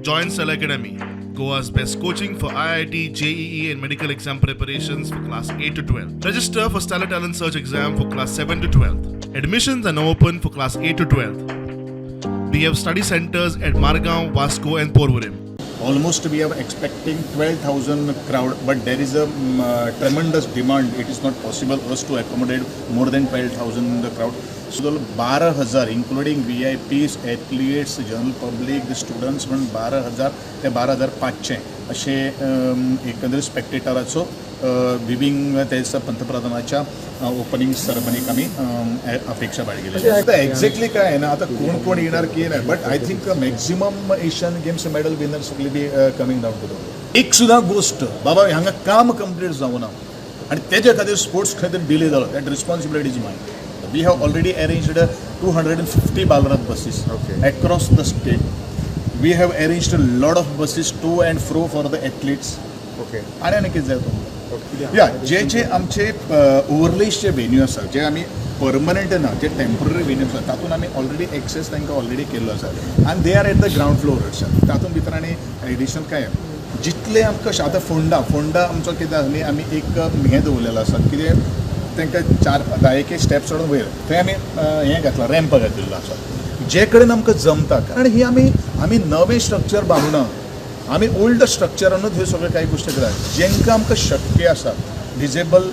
Join Stellar Academy, Goa's best coaching for IIT, JEE, and medical exam preparations for class 8 to 12. Register for Stellar Talent Search exam for class 7 to 12. Admissions are now open for class 8 to 12. We have study centers at Margao, Vasco, and Porvorim. Almost we are expecting 12,000 crowd, but there is a tremendous demand. It is not possible us to accommodate more than 12,000 in the crowd. So 12,000 including VIPs, athletes, general public, the students म्हणून 12,000 ते 12,500 असे एकंदरीत स्पेक्टेटराचो viewing त्या पंतप्रधानाच्या opening सेरेमनीक आमी अपेक्षा बाळगिलेली. आता exactly काय आहे ना, आता कोण कोण येणार की नाही, but I think maximum Asian Games medal winners will be coming down to the. एक सुद्दां गोश्ट बाबा हांगा काम कंप्लीट जावना आनी तेजे खातीर स्पोर्ट्स खंय तरी डिले जालो, that responsibility is mine. We have already arranged 250 Balrath buses across the state. We have arranged a lot of buses to and fro for the athletes. आनी आनी कितें जाय तुमकां? या, जे जे आमचे ओवरलेज जे वेन्यू आसा, जे आमी परमनंट ना, जे टेम्पररी वेन्यू आसा, तातूंत आमी ऑलरेडी एक्सेस तांकां ऑलरेडी केल्लो आसा आनी they are at the ground floor आसा. तातूंत भितर आनी एडिशनल काय जितले आमकां आतां फोंडा फोंडा आमचो कितें आसा न्ही, आमी एक हें दवरलेलो आसा, कितें तांकां चार धायेक स्टेप्स चडून वयर थंय आमी हें घातलां, रॅम्प घातिल्लो आसा, जे कडेन आमकां जमता, कारण ही आमी नवें स्ट्रक्चर बांदूना, आमी ओल्ड स्ट्रक्चरानूच ह्यो सगळ्यो कांय गोश्टी करतात. जेंकां आमकां शक्य आसा, डिजेबल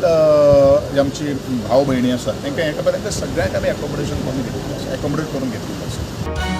आमची भाव भयणी आसा, तांकां हें करपाक तांकां सगळ्यांक आमी एकोमोडेशन करून घेतिल्लें आसा, एकोमोडेट करून घेतिल्लें आसा.